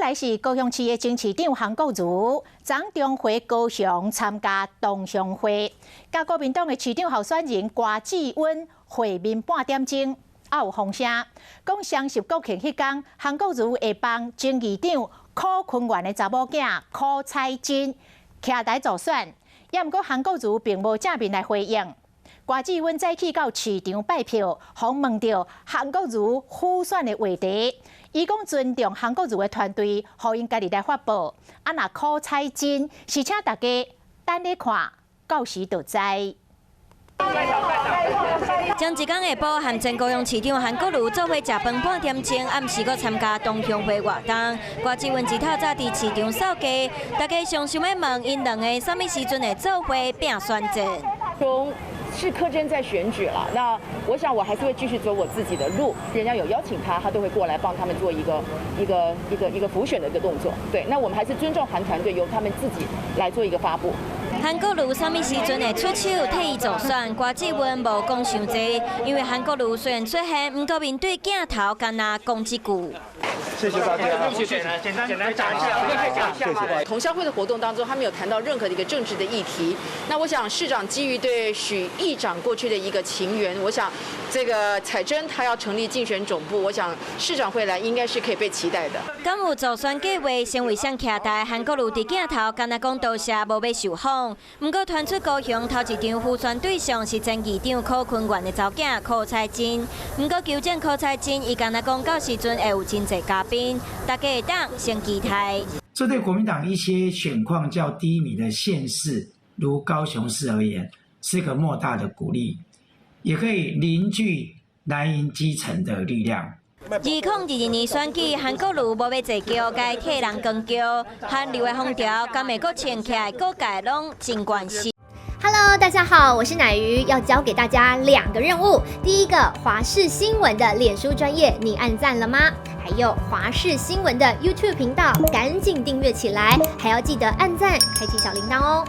來是高雄市的前市長韓國瑜，昨中回高雄參加同鄉會，佮國民黨的市長候選人柯志恩會面半點鐘，也有風聲講雙十國慶彼工，韓國瑜會幫前議長許坤元的查某囝許采真徛台助選，也毋過韓國瑜並無正面來回應。柯志恩早起到市場拜票，予問著韓國瑜輔選的話題，伊講尊重韓國瑜的團隊，予𪜶家己來發布。啊，若許采真是請大家等咧看，到時就知。前一工下晡，和前高雄市長韓國瑜做伙食飯半點鐘，暗時閣參加同鄉會活動。柯志恩一透早佇市場掃街，大家上想欲問𪜶兩个啥物時陣會做伙拼選戰。從是柯貞在選舉了，那我想我還是會繼續走我自己的路。人家有邀請他，他都會過來幫他們做一個一個一個一個輔選的一個動作。對，那我們還是尊重韓團隊，由他們自己來做一個發布。韓國瑜啥物時陣會出手替伊助選？柯志恩無講傷濟，因為韓國瑜雖然出現，毋過面對鏡頭干焦講這句。謝謝大家。謝謝，簡單簡單講一下，謝謝。同鄉會的活動當中，他沒有談到任何的一個政治的議題。那我想市長基於對許議長過去的一個情緣，我想這個采真他要成立競選總部，我想市長會來應該是可以被期待的。敢有助選計劃成為誰徛台？韓國瑜佇鏡頭干焦講多謝，無欲受訪。毋過傳出高雄頭一場輔選對象是前議長許坤元的查某囝許采真。毋過求證許采真，伊干焦講到時陣會有真濟嘉賓，大家會當先期待。這對國民黨一些選況較低迷的縣市，如高雄市而言，是個莫大的鼓勵，也可以凝聚藍營基層的力量。2022年選舉，韓國瑜無欲坐轎，共替人扛轎，韓流的風潮，敢會閣衝起來？各界攏真關心。 Hello，大家好，我是乃瑜，要交給大家兩個任務。第一個，華視新聞的臉書專頁，你按讚了嗎？還有華視新聞的 YouTube 頻道，趕緊訂閱起來，還要記得按讚，開啟小鈴鐺哦。